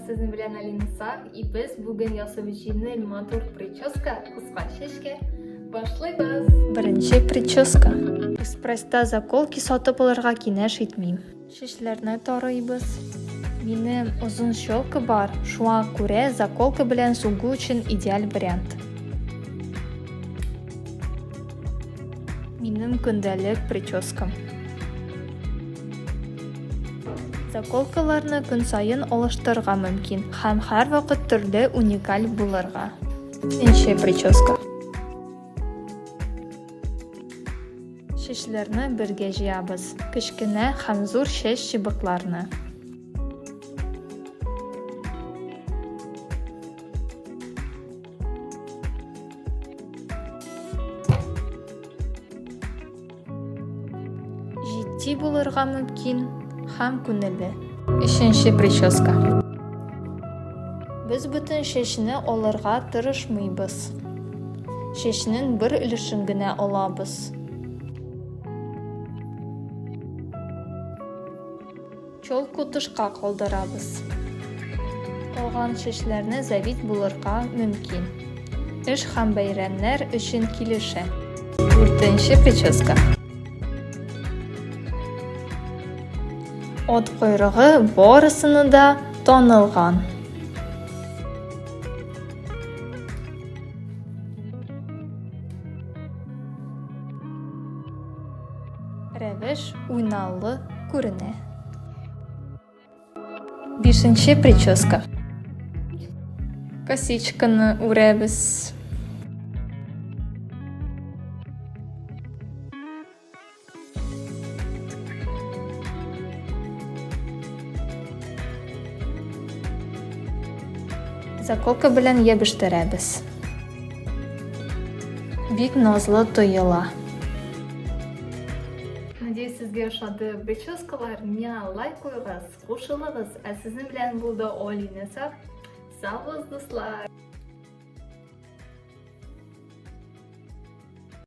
сезнең белән Алина Сах, и без бүген ясыйбыз җиңел матур прическа, кыска чәчкә. Башлыйбыз! Беренче прическа. Экспресста заколки сатып алырга киңәш итмим. Чәчләрне тарыйбыз. Минем озын щелка бар, шуңа күрә заколка белән сугу өчен идеаль вариант. Минем көндәлек прическам. Заколкаларны көн саен алыштырырга мөмкин һәм һәрвакыт төрле уникаль булырга. Нче прическа. Чәчләрне бергә җыябыз. Кечкенә һәм зур чәч чыбыкларны. Җитди булырга мөмкин һәм күңелле. Өченче прическа. Без бөтен чәчне алырга тырышмыйбыз. Чәчнең бер өлешен генә алабыз. Челку тышка калдырабыз. Калган чәчләрне завит булырга мөмкин. Эш һәм бәйрәмнәр өчен килешә. Дүртенче прическа. Ат койрыгы барысына да танылган. Рәвеш уйнаулы күренә. Бишенче прическа. Косичканы үрәбез. Заколка белән ябештерәбез. Бик назлы тоела. Надеюсь, сезгә ошады прическалар. Миңа лайк куйыгыз, кушылыгыз. Ә сезнең белән булды Олина Сак. Сау булыгыз, дуслар!